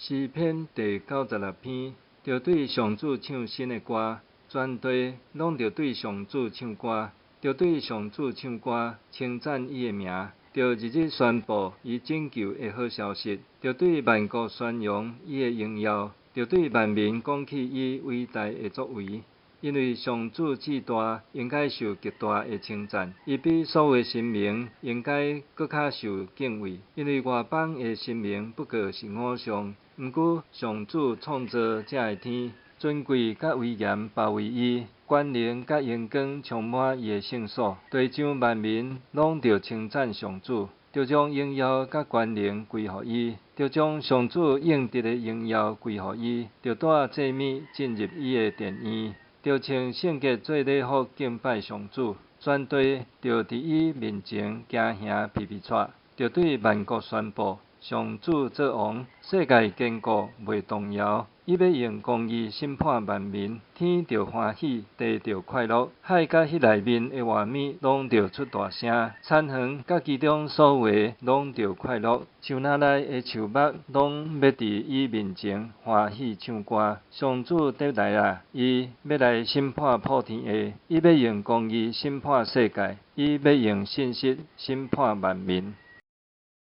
詩篇第96篇，著對上主唱新的歌，全地攏著對上主唱歌，著對上主唱歌，稱讚伊的名，著日日宣布伊拯救的好消息，著對萬國宣揚伊的榮耀，著對萬民講起伊偉大的作為。因為上主至大，應該受極大的稱讚，伊比所有的神明應該閣較受敬畏。因為外邦的神明不過是偶像，毋過上主創造這个天，尊貴佮威嚴包圍伊，權能佮榮光充滿伊的聖所。地上萬民攏著稱讚上主，著將榮耀佮權能歸予伊，著將上主應得的榮耀歸予伊，著帶祭物進入伊的殿院。著穿聖潔做禮服敬拜上主，全地著佇伊面前驚嚇皮皮掣，著對萬國宣布，上主做王，世界堅固袂動搖。伊欲用公義審判萬民，天著歡喜，地著快樂，海佮彼內面的活物攏著出大聲，田園佮其中所有的攏著快樂，樹林內的樹木攏欲佇伊面前歡喜唱歌。上主得來啊，伊欲來審判普天下，伊欲用公義審判世界，伊欲用信實審判萬民。